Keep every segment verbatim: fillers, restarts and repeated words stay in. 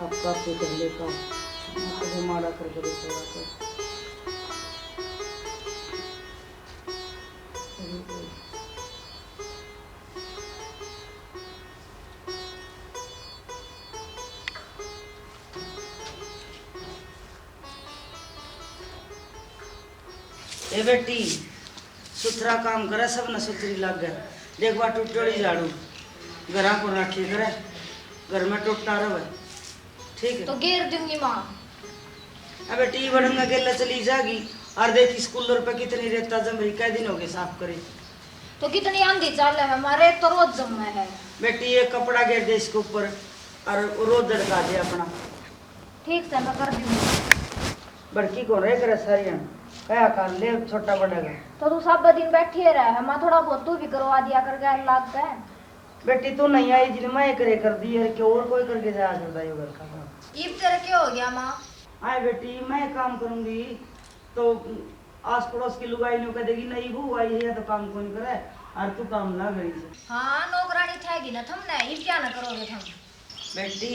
आपका आपको कर लेता हूँ, आपको माड़ा करके देता हूँ। ए बेटी, सुथरा काम करे, सब न सुथरी लागे। देख, वा टूटोड़ी झाड़ू घरा को राखे करे, घर में टोटा रहे। ठीक है। तो घेर दूंगी माँ। अबे टी बड़ंगा गेला चली जागी। और देख, स्कूल पर कितनी रेता जम रही, कै दिन हो गए साफ करे। तो कितनी आंधी चाले है, हमारे तो रोज जमे है। बेटी, एक कपड़ा घेर दे इसके ऊपर और रोज दड़का दे अपना। ठीक से, मैं कर दूंगी। बड़की कौन रह करे सारियां, कया कर ले छोटा बड़ा का। तो तू सब दिन बैठी रह, मैं थोड़ा बहुत तू भी करवा दिया कर गैर लाग के। बेटी, तू नहीं आई जिन मैं करे कर दी यार, क्यों और कोई करके जाया करता यो घर का काम। इब तेरा क्या हो गया माँ? आए बेटी, मैं काम करूंगी तो आस पड़ोस की लुगाई न्यू कह देगी, "नई बहू आई है, या तो काम कौन करे, और तू काम ना करी से।" हाँ, नौकरानी ठहगी ना थमने, इब क्या ना करोगे थम? बेटी,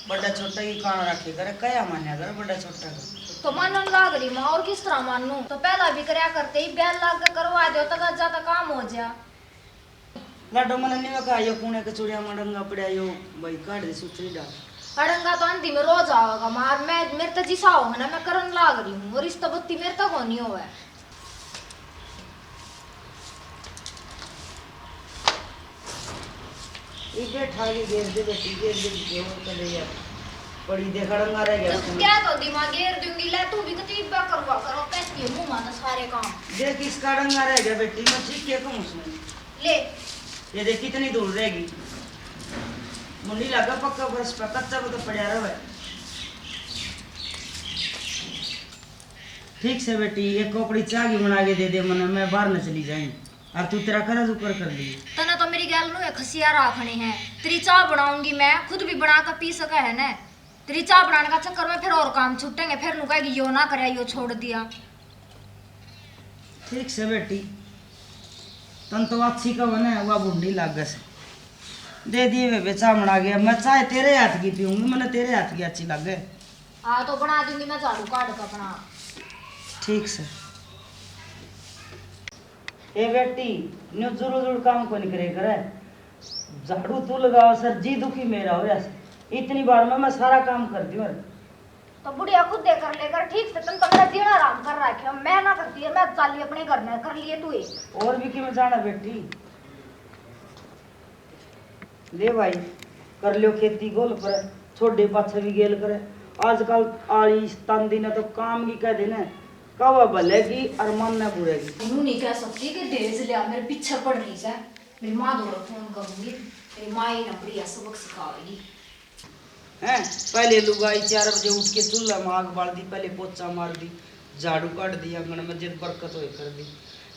बड़ा छोटा की कान रखे करे, कया मान्या करे बड़ा छोटा का। तो मानन लाग रही माँ, और किस तरह मानू? तो पहला भी करया करते, इब बैल लाग के करवा दो, तक ज्यादा काम हो जा। लाडो, मने नहीं कहा, यो कूने के चुड़िया में अड़ंगा पड़ा, यो भाई काट दे सुथरी डाल। अड़ंगा तो आंधी में रोज आवेगा मार, मैं, मेरे तो जिसा होगा ना, मैं करन लाग रही हूँ, और इस तो बत्ती मेरे तक होनी होवे। इबे ठागी घेर दे बेटी, घेर दे बेटी, और चले यार। पड़ी देख, अड़ंगा रह गया तो उसमें। क्या तो दिमाग घेर दूंगी, ले तू भी कती इब्बा करवा करो, कहती है मुंह माता सारे काम। देख, इसका अड़ंगा रह गया बेटी, मैं ठीक क्या कहूँ उसमें। ले। ये देख कितनी धूल रहेगी। मुंडी लगा पक्का फर्श पर, कच्चा को तो पड़ा रहे। ठीक से बेटी, एक कोपड़ी चाह की बना के दे दे मने, मैं बाहर न चली जाऊं। और तू तेरा करा जुकर कर ली। तने तो मेरी गैल नु है खसिया राखनी है। तेरी चाह बनाऊंगी मैं, खुद भी बना के पी सके है ना। तेरी चाह बनाने का चक्कर में फिर और काम छूटेंगे, फिर नु कहेगी यो ना करे, यो छोड़ दिया। ठीक से बेटी, तन तो अच्छी कहो ना, वह भूंडी लागे से। दे दिए वे, वे चाह बना गया। मैं चाय तेरे हाथ की पीऊंगी, मने तेरे हाथ की अच्छी लागे। हाँ, तो बना दूंगी मैं झाड़ू काट के अपना। ठीक से। ए बेटी, न्यू जुरू जुरू काम को नहीं करे करे। झाड़ू तू लगाओ सर, जी दुखी मेरा हो जाए। इतनी बार में मैं सारा काम कर दूं। तो बुढ़िया खुद दे कर लेकर ठीक से, तुम तो मेरा जीना आराम कर रखे हो, मैं ना करती है, मैं चाली अपने घर में कर लिए तू ही। और भी किमें जाना बेटी? ले भाई, कर लियो खेती गोल पर, छोड़े पाछे भी गेल करे। आजकल आली तांदी ने तो काम की कह देने, कवा भले की और मन न बुरे की। न्यू नहीं कह सकती कि दहेज लिया मेरे पीछे पड़ रही है। मेरी माँ दौड़े फोन करूंगी, मेरी माँ ही ना बढ़िया सबक सिखावेगी। हैं, पहले लुगाई चार बजे उठ के चूल्हा में आग बाल दी, पहले पोछा मार दी, झाड़ू काट दी, आंगन में जब बरकत होए कर दी।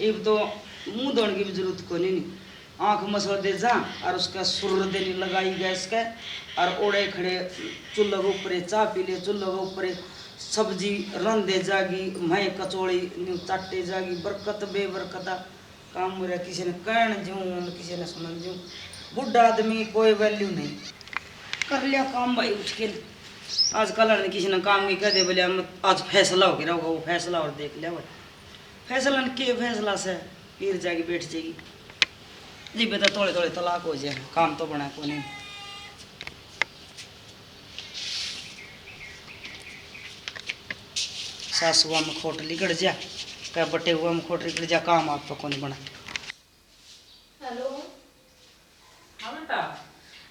इब तो मुंह धोने की भी जरूरत कोनी नी। आंख मसल दे जा और उसका सुर देनी लगाई गैस के, और ओड़े खड़े चूल्हा के ऊपर चाह पी ले, चूल्हा के ऊपर सब्जी रंधे जागी, मैं कचौड़ी न्यू चाटे जागी, बरकत बेबरकत। काम मेरा किसी ने कहन जूं, किसी ने सुनन जूं। बुढ़ा आदमी की कोई वैल्यू नहीं। कर लिया काम भाई उठ के। आजकल ने किसी ने काम की कह दे, बोले हम आज फैसला हो गया होगा, वो फैसला और देख लिया भाई। फैसला ने के फैसला से पीर जाके बैठ जाएगी। जी बेटा, थोड़े थोड़े तलाक हो जाए, काम तो बना को नहीं। सासुआ में खोट लिकड़ जा, कह बटे हुआ में खोट लिकड़ जा, काम आप तो कौन बना। हेलो। हाँ बेटा।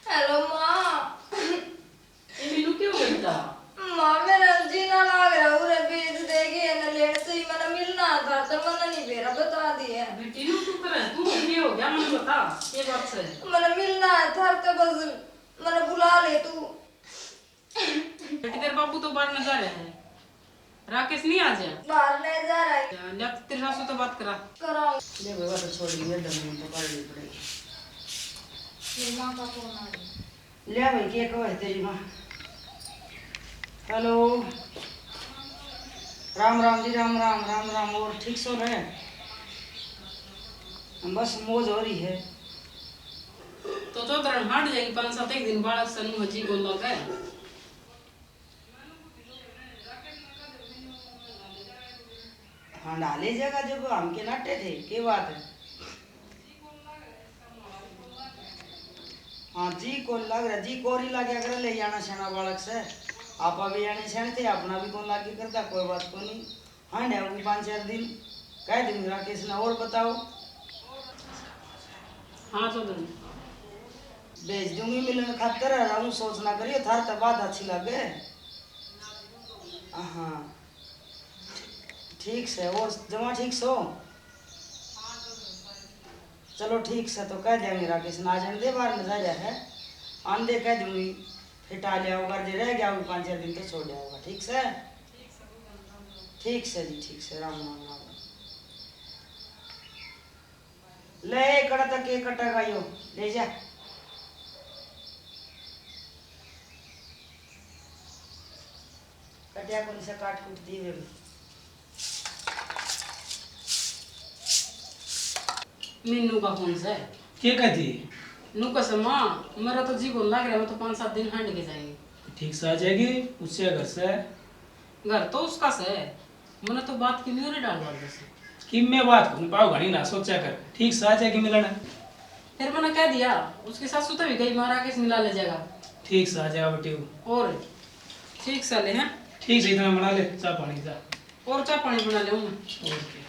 हेलो माँ। ये मीनू क्यों बेटा? माँ, मेरा जीना लाग रहा, उरे बेच देगी, है ना, लेट से ही मैंने मिलना था, तो मैंने नहीं बेरा बता दिया। बेटी, न्यू क्यों करे? तू ये हो गया, मैंने बता, ये बात से। मैंने मिलना है था, तो बस मैंने बुला ले तू। बेटी, तेरे बाबू तो बाहर न जा रहे हैं, राकेश नहीं आ जा? बाहर नहीं जा रहा है। या, ले, तेरे सासू तो बात करा। कराओ। ले बाबा, तो छोड़ दिया, डंडी तो कर ली पड़ेगी। मेरी माँ का फोन आ गया। ले भाई, के कहे तेरी माँ? हेलो, राम राम जी, राम राम, राम राम। और ठीक सो रहे? बस मौज हो रही है। तो चौधरण हट जाएगी, पाँच सात एक दिन बालक सन्नू हजी गोला का है। हंडा ले जाएगा जब हम के नाटे थे, के बात है? हाँ, जी कौन लाग रहा, जी कोरी लाग्या करे, ले जाना सैना बालक से। आपा भी आने सैन थे, अपना भी कौन लागे करता, कोई बात को नहीं। हाँ, ढाऊंगी पाँच चार दिन, कह दूंगी राकेश ने। और बताओ? हाँ, चौधरी। भेज दूंगी मिलन खातर, और हम सोच ना करियो, थार तक बात अच्छी लगे। हाँ, ठीक से। और जमा ठीक सो? चलो ठीक से, तो कह देंगे राकेश ने, आ जाने दे, बाहर में जा रहा है, आंदे कह दूंगी, फिटा लिया होगा, जे रह गया होगा पाँच चार दिन तो छोड़ दिया होगा, ठीक से? ठीक से जी, ठीक से, राम राम, राम राम। ले, कड़ा तक के कटेगा यो, ले जा। कटिया कौन सा काट कूट दी वे। मीनू का फोन से। के कहती? नू कह से, माँ, मेरा तो जी कौन लग रहा, मैं तो पाँच सात दिन हंड के जाएंगे। ठीक से आ जाएगी, उससे घर से। घर तो उसका से, मैंने तो बात की न्यूरी डाल डाल दे से। कि मैं बात को पाव घणी ना सोचा कर, ठीक से आ जाएगी मिलन। फिर मैंने कह दिया, उसकी सासू तो भी गई, मारा किस मिला ले जाएगा। ठीक से आ जाएगा बेटी। और ठीक से ले हैं। ठीक से इतना बना ले, चाय पानी जा। और चाय पानी बना ले मैं। और क्या?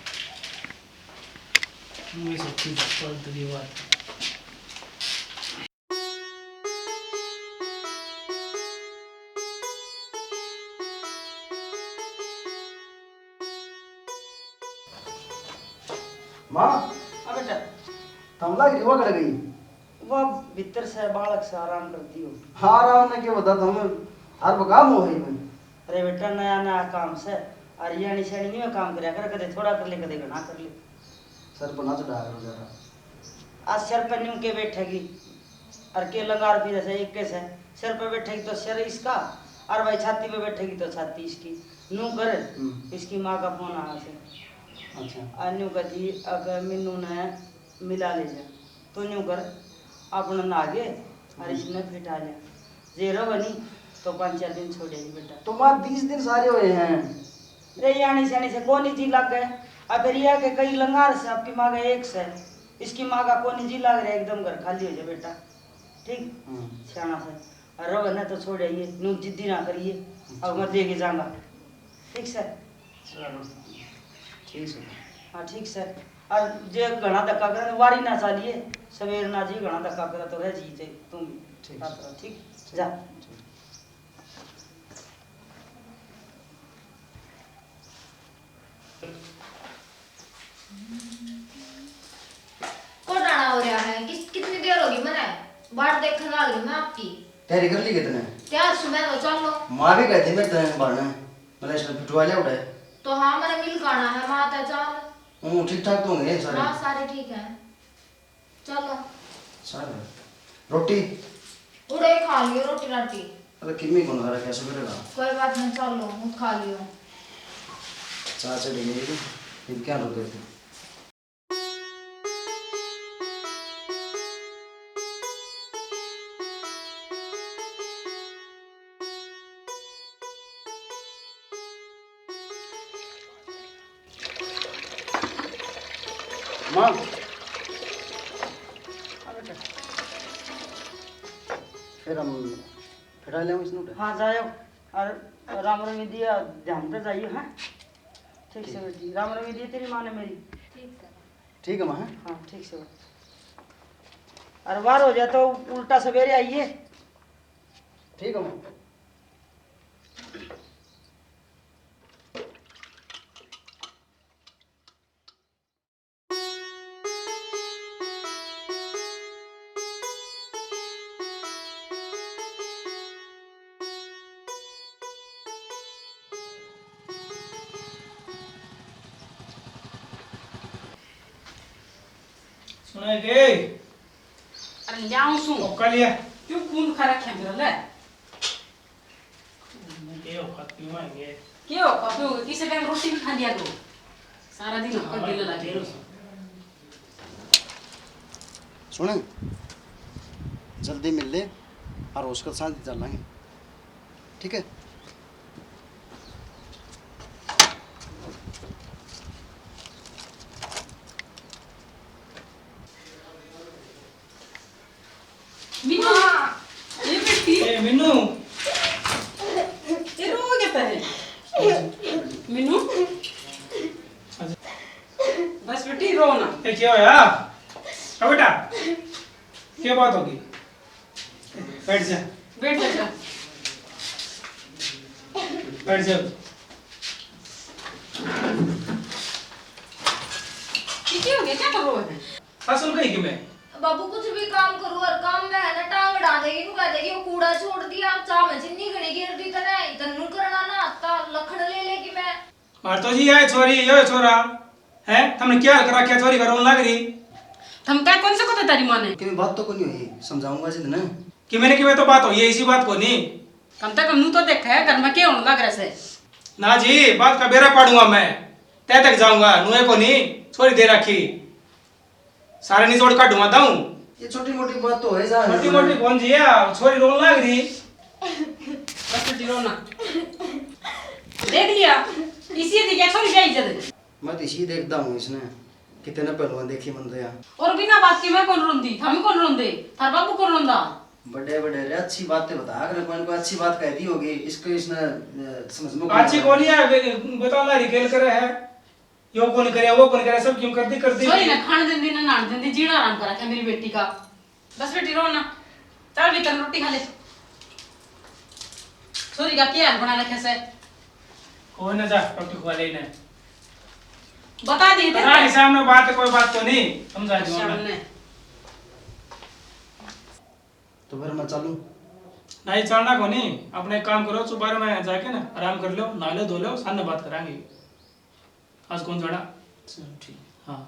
मैं सोची था, कल तो ये बात। माँ। हाँ बेटा। तमला की रिवा कड़ गई? वो भीतर से बालक से आराम करती हो। हाँ, आराम ने के बता तुम, हर बकाम हो है मैं। अरे बेटा, नया नया काम से, और यानी शैनी नहीं मैं काम करया कर, कदे थोड़ा कर ले, कदे घना कर ले। सर पर ना चढ़ा करो जरा। आज सर पर न्यू के बैठेगी, और के लंगार फिर से एक के से, सर पर बैठेगी तो सर इसका, और भाई छाती पे बैठेगी तो छाती इसकी। नू कर, हम्म। इसकी माँ का फोन आया से। अच्छा। और न्यू कहती, अगर मीनू ने मिला ले जा, तो न्यू कर, अपना नहा के और हम्म। इसने फिटा ले। जे रहो नहीं, तो पाँच चार दिन छोड़ेगी बेटा। तो माँ, बीस दिन सारे हुए हैं। रे, यानी सैनी से कोनी जी लग गए। अब फिर यह के कई लंगार से, आपकी माँ का एक से, इसकी माँ का कोनी जी लग रहा, एकदम घर खाली हो जाए बेटा। ठीक? हम्म। सियाना से। और रहो ना तो छोड़े, ये नू जिद्दी ना करिए। अच्छा। अब मैं लेके जाऊंगा। ठीक से? चलो, ठीक से। हाँ, ठीक से। और जे घना धक्का करे, वारी ना चालिए, सवेर ना जी, घना धक्का करे तो रह जी, ते तू भी। ठीक। साथ रहो, ठीक? जा। ठीक। को डाना हो रहा है? किस, कितनी देर होगी मैंने बाट देखने लाग रही मैं आपकी। तैयारी कर ली कितने? तैयार सुबह तो चलो। माँ भी कहती मेरे तने बारने, मैंने इसने पिटवा लिया उठे। तो हाँ, मैंने मिल खाना है, माँ तो चाल। हूँ, ठीक ठाक तो होंगे सारे? हाँ, सारे ठीक हैं। चलो। चल। रोटी? उड़े खा लियो रोटी राटी। अरे किम्मी कौन खा रहा, कैसे करेगा? कोई बात नहीं, चलो, वो खा लियो। चाय चढ़ी नहीं, ये क्या रुक गए थे? माँ। फिर हम फिरा ले इसने उठा। हाँ, जाओ। और राम रमी दिया ध्यान से जाइए, हाँ? ठीक से ठीक। बेटी, राम रमी दिया तेरी माँ ने मेरी। ठीक है। ठीक है माँ, हाँ? हाँ, ठीक से। और बार हो जाए तो उल्टा सवेरे आइए। ठीक है माँ। सुने के? अरे, ल्याऊं सूं। ओ, कल ये। क्यों खून खा रखे मेरा, ले? के औकात पीवाएंगे? के औकात पीवाएंगे? किसी टाइम रोटी भी खा लिया करो। सारा दिन ऊपर हाँ, गिल्ला लगे रहो। सुने, जल्दी मिल ले और उसके साथ चलेंगे, ठीक है? ये रो क्या है? मीनू? बस बेटी, रो ना। ए, क्या होया? आ बेटा, क्या बात होगी? बैठ जा। बैठ जा। बैठ जा। ये क्या हो गया? क्या कर रहा है? सासू ने कही कि मैं बाबू कुछ भी काम करूँ और काम में है ना टांग अड़ा देगी, नु कह देगी, "वो कूड़ा छोड़ दिया, चाह में चीनी घणी गिर दी तने, इतन नु करना ना आता, लखन ले लेगी मैं।" मार तो जी, ये छोरी, यो छोरा, हैं? तुमने क्या कर रखा, छोरी का रोन लाग रही? थम कह कौन से को तो तेरी माँ ने? कि मैं बात तो को नहीं हुई, समझाऊंगा जिद ने। कि मैंने, कि मैं तो बात हुई है, इसी बात को नहीं। कम से कम नू तो देखे है, घर में क्या होने लग रहा से? ना जी, बात का बेरा पाड़ूंगा मैं, तय तक जाऊंगा, नुए को नहीं, छोरी दे रखी। सारे निचोड़ काटूंगा दाऊं। ये छोटी मोटी बात तो है जा। छोटी मोटी कौन जी है? छोरी रोन लाग रही। बस बेटी, रो ना। देख लिया, इसी ने क्या छोरी ब्याही जद। मैं तो इसी देखता हूँ इसने, कितने पहलवान देखी मन तो यार। और बिना बात के मैं कौन रोंदी, थामी कौन रोंदे, थार बाबू कौन रोंदा? बड़े बड़े रे अच्छी बातें बता कर, कोई कोई अच्छी बात कह दी होगी, इसको इसने, अ, समझ में अच्छी कौन है? बता ला, रिकेल करे है। यो कौन करे, वो कौन करे, सब क्यों कर दी, कर दी। छोरी ना खान देंदी, ना नहान देंदी, जीना आराम कर रखा मेरी बेटी का। बस बेटी, रो ना, चल भीतर रोटी खा ले। छोरी का क्या हाल बना रखे से? कोई ना, जा रोटी खवा ले इन्हें। बता दी थे। हाँ, सामने बात है, कोई बात तो नहीं, समझा दूंगा मैं। सामने। तो फिर मैं चलूं? नहीं, चलना को नहीं, अपने काम करो, चुबारे में जाके ना आराम कर लो, नहा लो, धो लो, सामने बात करांगे। आज कौन जाना? चलो ठीक। हाँ,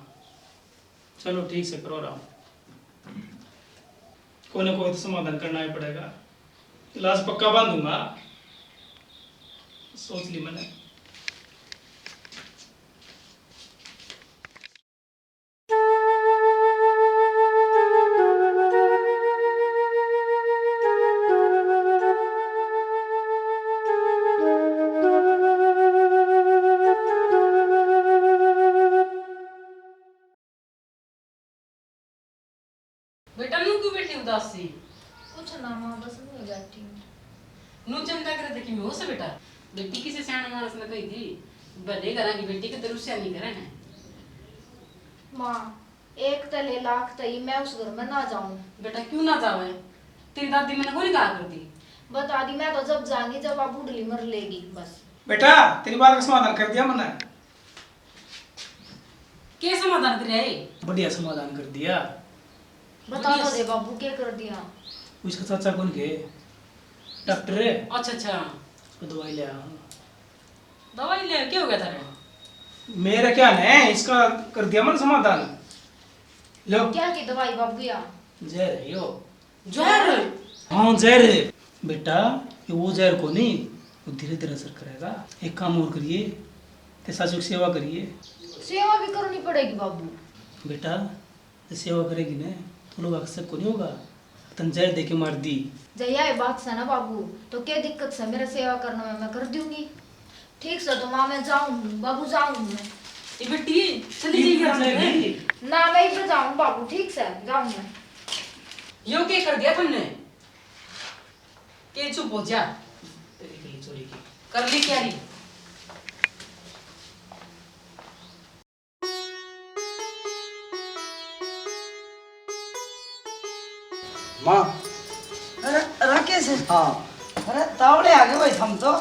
चलो ठीक से करो आराम। कोई ना कोई तो समाधान करना ही पड़ेगा, इलाज पक्का बांधूंगा, सोच ली मैंने। बेटा, नू क्यों बैठी उदास सी? कुछ ना माँ, बस यूं ही बैठी हूँ। नू चिंता करे तो किमें हो से बेटा? बेटी किसे सियाणे माणस ने कही थी, भले घरां की बेटी के तो रुस्या नहीं करे है। माँ, एक तले लाख तई मैं उस घर में ना जाऊं। बेटा, क्यों ना जावे? तेरी दादी मैंने कोनी कहा कर दी। बता दी, मैं तो जब जाऊंगी जब आप बुढ़ली मर लेगी बस। बेटा, तेरी बात का समाधान कर दिया मैंने। के समाधान कर रहा है? बढ़िया समाधान कर दिया। बता तो दे बाबू, के कर दिया? उसका चाचा कौन के? डॉक्टर है। अच्छा, अच्छा। उसको दवाई ले आया हूँ। दवाई ले, क्या हो गया थारे? मेरा क्या है, इसका कर दिया मन समाधान। लो। क्या की दवाई बाबू या? जहर है यो। जहर? हाँ, जहर है। बेटा, ये वो जहर को नहीं, वो धीरे धीरे असर करेगा। एक काम और करिए, ते सासू की सेवा करिए। सेवा भी करनी पड़ेगी बाबू। बेटा, जे सेवा करेगी ने, तो लोग अकसर को नहीं होगा, तन जहर दे के मार दी। जय आए बात से ना बाबू, तो क्या दिक्कत से मेरा सेवा करने में, मैं कर दूंगी। ठीक से तो माँ मैं जाऊँ, बाबू जाऊँ मैं। ये बेटी, चली ये जाइए घर में। ना, मैं इधर जाऊँ बाबू, ठीक से जाऊँ मैं। यो क्या कर दिया तुमने? के चुप हो जा। तेरी गली चोरी की। कर ली क्या री? माँ। अरे, राकेश। हाँ। अरे, तावड़े आ गए भाई, थम तो।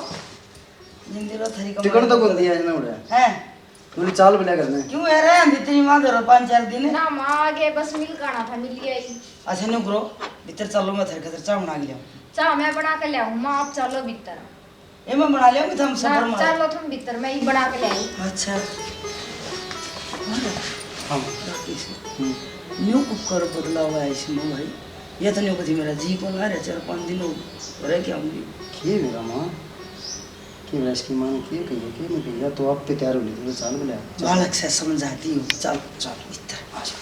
जिंदगी रो थरी कमाई। टिकट तो कौन दिया इन्हें उड़े? हैं? उन्हें चाल बिना करने। क्यों है रे, हम इतनी माँ धरो पाँच चार दिन? ना, माँ आगे बस मिल काना था, मिल गया ही। अच्छा, न्यू करो, भीतर चलो, मैं थर खातर चाह बना के ले आऊँ। चाह मैं बना के ले आऊँ, माँ, आप चलो भीतर। ए, मैं बना लिया, मैं थम ना, सफर में। चलो तुम भीतर, मैं ही बना के ले आई। अच्छा। हाँ। राकेश। हम्म। न्यू कुकर बदला हुआ है इसमें भाई। ये तो न्यू कभी मेरा जी को ना रहे, चार पाँच दिन हो रह क्या होंगे। के मेरा माँ? के मेरा इसकी माँ ने के कही है, के नहीं कही है, तो आप पे तैयार हो लेते, तो चाल बोले। बालक से समझाती हो, चल, चल, भीतर। आ जा।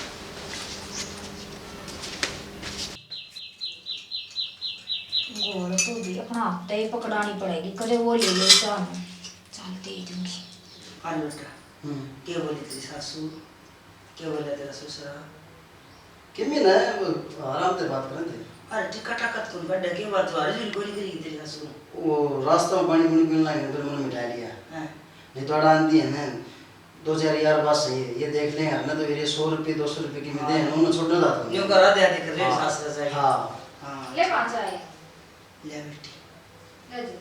गोल तो भी अपना हफ्ते ही पकड़ानी पड़ेगी, कदे वो ले ले चाह में। चल दे दूंगी। आ बेटा, हम्म। के बोले तेरी सासू, के बोले तेरा ससुरा? किमी ना, वो आराम से बात करें थे। अरे, टिका टाका तो कोनी काढ़ा, के बात, वारी जोरी कोनी करी तेरी सासू ने? वो रास्ता में पानी पूनी पीने लागे, फिर मैंने मिटा लिया। हाँ। नहीं तो अड़ा आंदी है ना, दो चार यार बस सही है, ये देख ले यार, ना तो मेरे सौ रुपये, दो सौ रुपये की मैं दे, हाँ। उन्होंने छोड़ना था तुमने। न्यू करा दे, देख ले, हाँ। सास रजाई। हाँ। हाँ। ले माँ चाय। ले बेटी। ले जी।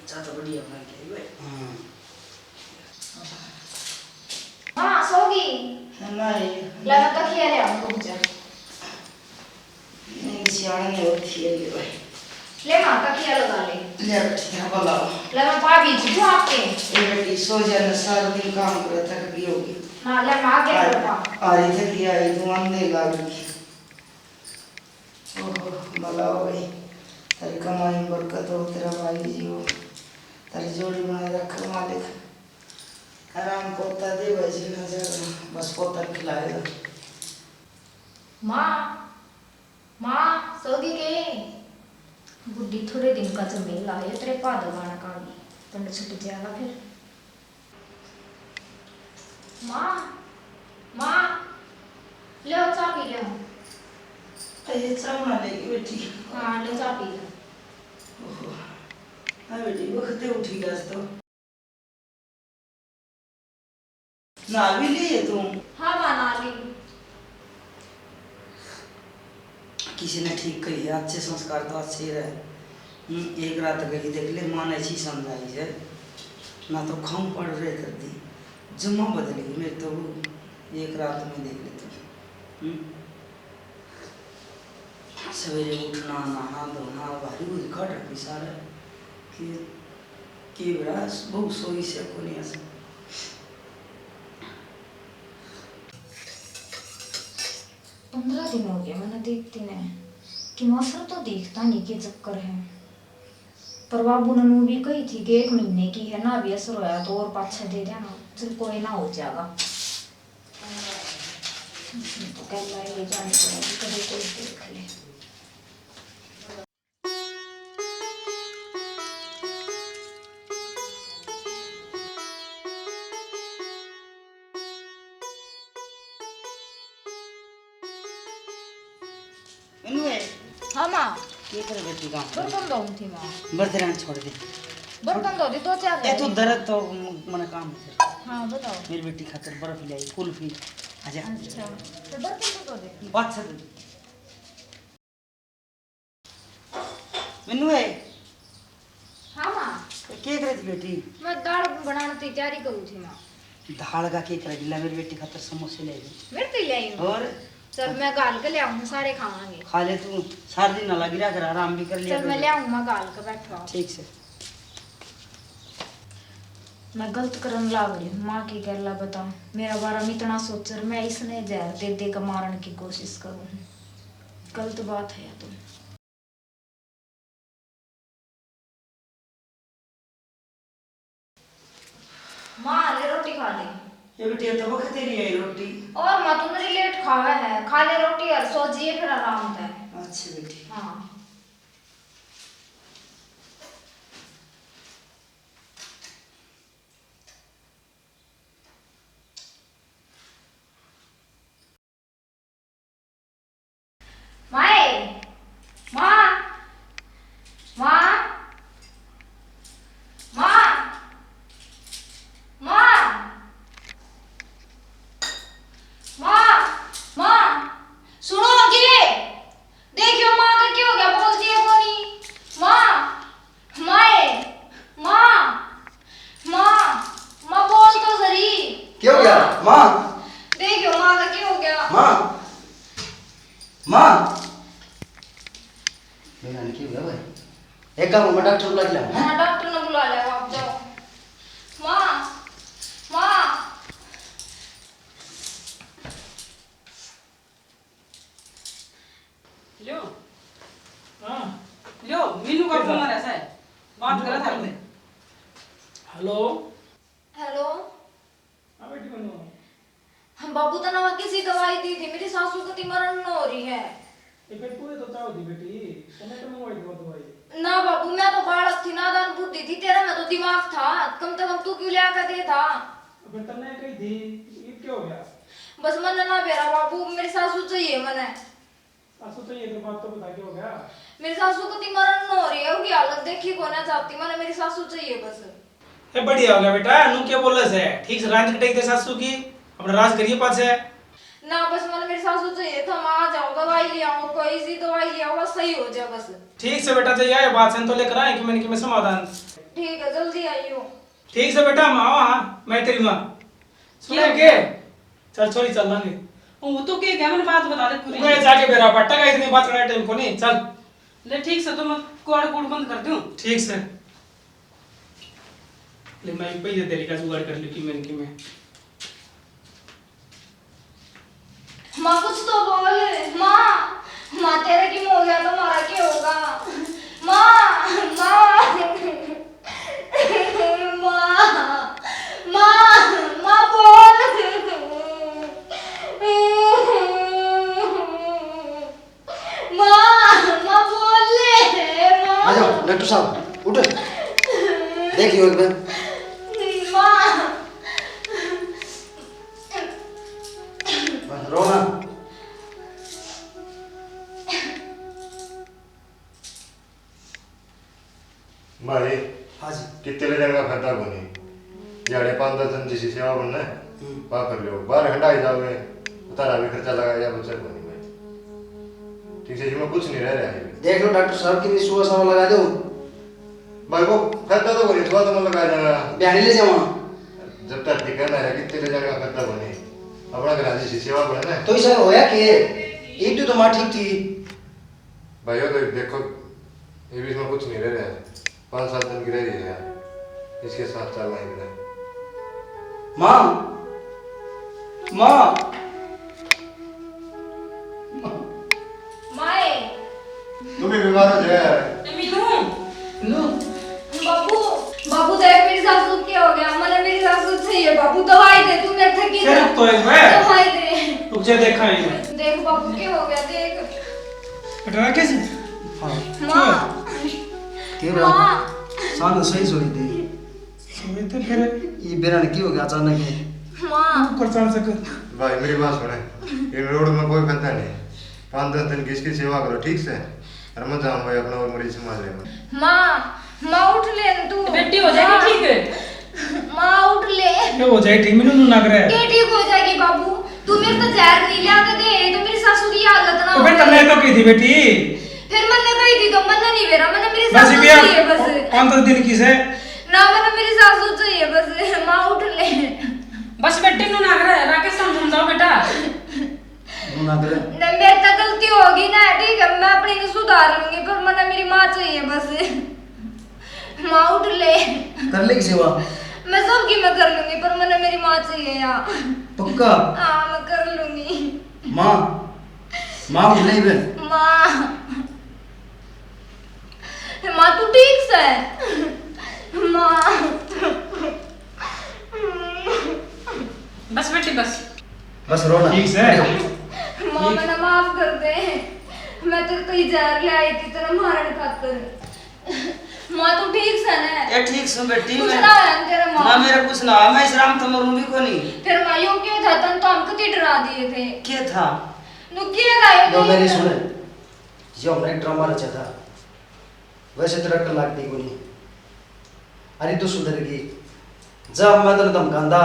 चाय तो बढ़िया बना के आई भाई। हम्म। हाँ, सो गई। नहीं। ले, मैं तकिया ले आऊँ, रुक जा। नहीं, सियाने ने और खेल ले भाई। ले माँ, तकिया लगा ले। ले, ठीक है, बुलाओ। ले, मैं पा भी दूँ आपके। ये बेटी, सो जा ना, सारा दिन काम करे, थक गई होगी। ना, ले, मैं आगे आ, कर पा। आ रही थकी आई, तू आंधे लाग गई। ओहो, भला हो गई। तेरी कमाई में बरकत हो, तेरा भाई जी हो। तेरी जोड़ी बनाए रखे मालिक। आराम पोता दे भाई जी, ना ज्यादा, बस पोता खिलाए दो। माँ, माँ, सो गई के? बुढ़ी थोड़े दिन का जमीन लाए तेरे पाद गाना काली, तंड छुट जाएगा फिर। माँ, माँ, ले आओ, चाय पी ले आओ। अरे, चाय बना लेगी बेटी। हाँ, ले चाय पी ले। ओहो, हाँ बेटी, वक्त उठी गया आज तो। नहा भी ली है तू? हाँ माँ, नहा ली। किसी ने ठीक कही है, अच्छे संस्कार तो अच्छे ही रहे। हम्म, एक रात गई देख ले, माँ ने ऐसी समझाई है, ना तो खाऊं पड़ रहे कर दी, जम्मा बदल गई मेरी तो वो एक रात में देख ले तू। हम्म, सवेरे उठना, नहाना धोना, भारी भूरी काट रखी सारे। कि, कि बेरा बहुत सोई से कोनी ऐसा। पन्द्रह दिन हो गए मैंने देखती ने, कि मौसम तो देखता नहीं, के चक्कर है। पर बाबू ने नू भी कही थी कि एक महीने की है ना, अभी असर होया तो और पाछे दे देना, चल कोई ना, हो जाएगा। तो कह ला, ये जाने पड़ेगी, कभी कोई देख ले। इनू है। हाँ माँ। ये कर बेटी काम कर। बर्तन धोऊं थी माँ। बर्तन छोड़ दे। बर्तन धो दे, दो चार ए, तू रह गए। दर्द तो म-, मने काम है। हाँ, बताओ। मेरी बेटी खातर बर्फ ले आई, कुल्फी। आजा। अच्छा, तो बर्तन तो धो देती। अच्छा, दे। मिन्नू है। हाँ माँ। के करे थी बेटी? मैं दाल बनाने की तैयारी करूँ थी माँ। दाल का के करे? ले मेरी बेटी खातर समोसे ले आई। मेरे तो ले आई हूँ। और? चल मैं घाल के ले आऊँ, सारे खावांगे। खा ले तू, सारा दिन ना लगी रहा कर, आराम भी कर लिया चल मैं कर। ले आऊँ, मैं घाल के बैठा। ठीक से। मैं गलत करन लाग रही हूँ, माँ की गैला बता। मेरा बारे में इतना सोच और मैं इसने जहर दे दे के मारन की कोशिश करूँ। गलत बात है या तो। माँ, ले रोटी खा ले। ये बिटिया तो वक्त ही नहीं आई रोटी। और माँ, तू मेरी लेट खावे है, खा ले रोटी और सो जिए फिर आराम से। अच्छी बेटी। हाँ। माए, माँ, माँ, माँ, माँ, माँ, माँ, सुनो जी, देखियो माँ का क्या हो गया, बोलती है कोनी। माँ, माए, माँ, माँ, माँ बोल तो सही। क्या हो गया माँ? देखियो माँ का क्या हो गया। माँ, माँ। मेरा नहीं क्या हो गया भाई? एक काम, मैं डॉक्टर बुला के लाऊं, हैं? हाँ, डॉक्टर ने बुला ले, आप जाओ। माँ, माँ। लो। हाँ। लो, मीनू का फोन आ रहा है। बात करा था हमने। हेलो। हेलो। हाँ बेटी, बोलो। हम बाबू तना किसी दवाई दी थी, मेरी सासू को ती मरण न हो रही है। ये फिर तू ये तो चाहो थी बेटी, तने तो मंगवाई दो दवाई। ना बाबू, मैं तो बालक थी, नादान बुद्धि थी, तेरा में तो दिमाग था, कम से कम तू क्यों ले आकर दे था? फिर तन्ने कही थी, ये क्या हो गया? बस मन्ने ना बेरा बाबू, मेरी सासू चाहिए मन्ने। सासू चाहिए तो बात तो बता, क्या हो गया? मेरी सासू कती मरण न हो रही है, उनकी हालत देखी कोना जाती, मन्ने मेरी सासू चाहिए बस। ए, बढ़िया हो गया बेटा, नू क्या बोला से? ठीक से रांद कटाई दे सासू की, अपना राज करिए पाछे। ना, बस मन्ने मेरी सासू चाहिए, थम आ जाओ, दवाई ले आओ, कोई सी दवाई ले आओ, बस सही हो जाए बस। ठीक से बेटा, जब आए बात से तो लेकर आए कि मैंने कि मैं समाधान। ठीक है, जल्दी आइयो। ठीक से बेटा, हम आओ, हाँ, मैं तेरी माँ। सुने क्या? के? चल, छोरी, चल लांगे। वो तो के गया, मैंने बात बता दे पूरी। मैं जाके बेरा पट्टा का, इतनी बात करने टाइम को नहीं, चल। ले, ठीक से, तो मैं कुआड़ कूड़ बंद कर दूं। ठीक से। ले, मैं पहले तेरी का जुगाड़ कर ली कि मैंने कि मैं। माँ, कुछ तो बोल। माँ, माँ, तेरे की हो गया तो हमारा क्या होगा? माँ, माँ, माँ, माँ, माँ, बोल। माँ, माँ, बोल ले, माँ। आ जाओ, डॉक्टर साहब, उठ। देखियो एक बार। माँ। बस, रो ना। भाई, हाँ जी। कितने ले जाने का फायदा कोनी। झाड़े पाँच दस दिन जिसी सेवा बनना है, हम्म। वहाँ कर लो। बाहर हंडा ही जाओगे, उतारा भी खर्चा लगा या बचत कोनी भाई। ठीक से, इसमें कुछ नहीं रह रहा है। देख लो डॉक्टर साहब, कितनी सुबह सवा लगा दो। भाई, वो फायदा तो कोनी, सुबह तो मैं लगा जाना। बयानी ले जावा। जब तक ठिकाना है, कितने ले जाने का फायदा कोनी। अपना घर जिसी सेवा बनना है। तो इसे होया के? एक तो माँ ठीक थी। भाइयों, तो देखो, ये भी इसमें कुछ नहीं रह रहा है। पाँच सात दिन की रह रही है यार, इसके साथ चलना ही नहीं। माँ, माँ। माए। तू भी बीमार हो जाए। मीनू। मीनू। बाबू, बाबू, देख मेरी सासू के हो गया, मने मेरी सासू चाहिए बाबू, दवाई दे तू मेरे थकी फिर ना। तो एक बार दवाई दे। रुक जा, देखा ही मैं। देख बाबू के हो गया, देख। बेटा राकेश? हाँ। माँ। के बात? माँ। सानू सही सोई दे। सोई थे फिर? ये बेरा ने की हो गया अचानक ही? माँ। ऊपर चढ़ सके। भाई, मेरी बात सुने। ये रोड में कोई फंदा नहीं। पाँच दस दिन की इसकी सेवा करो, ठीक से? और मैं जाऊँ भाई, अपना और मरीज संभाल लेगा। माँ, माँ उठ ले न तू। बेटी हो जाएगी माँ। ठीक? माँ उठ ले। ये हो जाए ठीक, मैंने ना करे। के ठीक हो जाएगी बाबू? तू मेरे तो जहर नहीं लिया के दे, तो मेरी सासू की हालत ना तो हो बेटा, जाए। मैं तो की थी बेटी। फिर मन्ने कही थी तो मन्ने नहीं बेरा, मन्ने मेरी बस सासू ये चाहिए बस। पाँच दस दिन की से। ना, मन्ने मेरी सासू चाहिए बस। माँ उठ ले। बस बेटी, नू ना करे, राकेश, तुम समझाओ बेटा। नू ना करे। नहीं, मेरे तो गलती होगी ना, ठीक है, मैं अपनी ने सुधार लूंगी, पर मन्ने मेरी माँ चाहिए बस। माँ उठ ले। कर लेगी सेवा? मैं सबकी मैं कर लूंगी, पर मन्ने मेरी माँ चाहिए यार। पक्का? हाँ, मैं कर लूंगी। माँ, माँ उठ ले बे। माँ, माँ तू ठीक से? माँ। बस बेटी, बस। बस रो ना। ठीक से? माँ, मन्ने माफ कर दे। मैं तेरे तो इजार ले आई थी तेरे मारण खातर। माँ, तू ठीक से ना? ए, ठीक सूं बेटी, कुछ मैं ना होया ना तेरे माँ? ना, मेरा कुछ ना होया, मैं इस राम तो मरूं भी कोनी। फिर माँ, यो के था? तन तो हम कती डरा दिए थे। के था? नु के था यो यो तो? मेरी सुन, यो हमने एक ड्रामा रचा था। वैसे तेरा अक्ल लागती कोनी। अरे तू सुधर गई। जब मैं तने धमकांदा,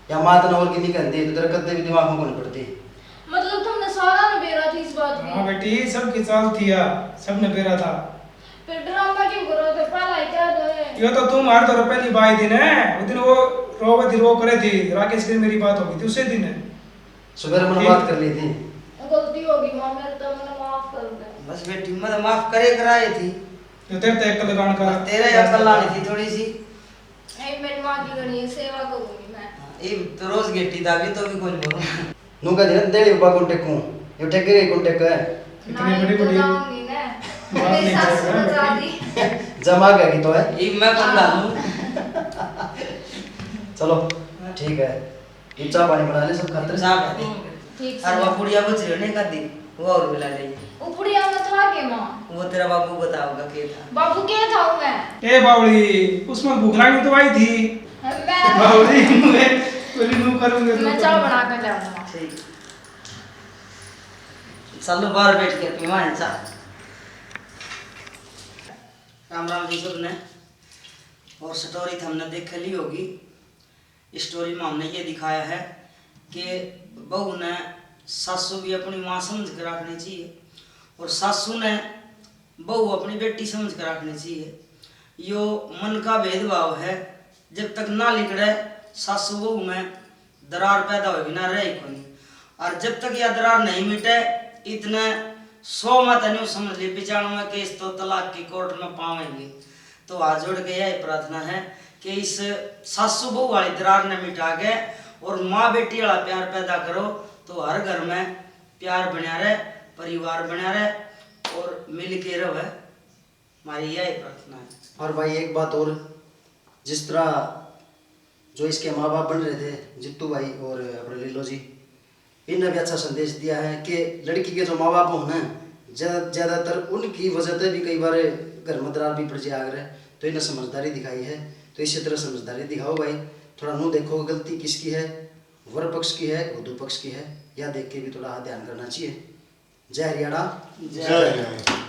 या माँ तने और की नहीं कहती, तो तेरे कदे भी दिमाग में कोनी पड़ती। मतलब तुमने सारा ने बेरा थी इस बात की? हाँ बेटी, सबकी चाल थी या, सबने बेरा था। फिर ड्रामा क्यों करो थे? पहला ही कह दो ये। यो तो तुम हर तरफ पहली बाई दिन है, उस दिन वो रो, वो दिन वो करे थी, राकेश की मेरी बात हो गई थी उसी दिन। सुबह मैंने ठीक। बात कर ली थी। गलती होगी माँ, मेरे तो मन्ने माफ कर दे। बस बेटी, मैं तो माफ करे कराए थी। जो तेरे तो एक लगान का बस तेरे ही अकल लानी थी थोड़ी सी। नहीं, मेरी माँ की घणी सेवा करूंगी मैं। हाँ, ये तो रोज गेटी दाबी तो भी कुछ बोलूं। नू कह दे ना, तेरे ऊपर कौन टेकूं? ये टेके रे कौन टेके है? इतनी ना, बड़ी तो बड़ी जाऊंगी ना। बात मेरी नहीं सासू करेगा। बचा दी। जमा गया कि तो है। ये मैं कौन डालूं? चलो, ठीक है। ये चाय पानी बना ले सब खातर। चाय बना दे। हम्म, ठीक से। और वो पुड़िया बच रही है, नहीं खाती, वो और मिला ले। वो पुड़िया में था के माँ? वो तेरा बाबू बताओगा के था। बाबू के था वो मैं? ए बावली, उसमें भूख लागी तो आई थी। मैं बावली, मैं चली नू करूंगे तो मैं चाय बना के ले आऊंगा। ठीक। चलो बाहर बैठ के पीवा है चाय। राम राम जी सबने। और स्टोरी तो हमने देख ली होगी। स्टोरी में हमने ये दिखाया है कि बहू ने सासू भी अपनी माँ समझ कर रखनी चाहिए और सासू ने बहू अपनी बेटी समझ कर रखनी चाहिए। यो मन का भेदभाव है, जब तक ना लिकड़े सासू बहू में दरार पैदा होगी ना रही कोनी। और जब तक यह दरार नहीं मिटे, इतने सौ मत न्यू समझ ले, पचानवे केस तो तलाक की कोर्ट में पावेंगे। तो हाथ जोड़ के यही प्रार्थना है कि इस सासू बहू वाली दरार ने मिटा के और माँ बेटी वाला प्यार पैदा करो, तो हर घर में प्यार बना रहे, परिवार बना रहे और मिल के रहे। हमारी यही प्रार्थना है। और भाई, एक बात और, जिस तरह जो इसके माँ बाप बन रहे थे, जित्तू भाई और अपने लीलो जी, इनने भी अच्छा संदेश दिया है कि लड़की के जो माँ बाप हों ना, ज्यादा ज़्यादातर उनकी वजह से भी कई बार घर में दरार भी पड़ जाया करे। तो इन्हें समझदारी दिखाई है, तो इसी तरह समझदारी दिखाओ भाई। थोड़ा नू देखो गलती किसकी है, वर पक्ष की है, वधू पक्ष की है, या देख के भी थोड़ा ध्यान करना चाहिए। जय हरियाणा। जय हरियाणा।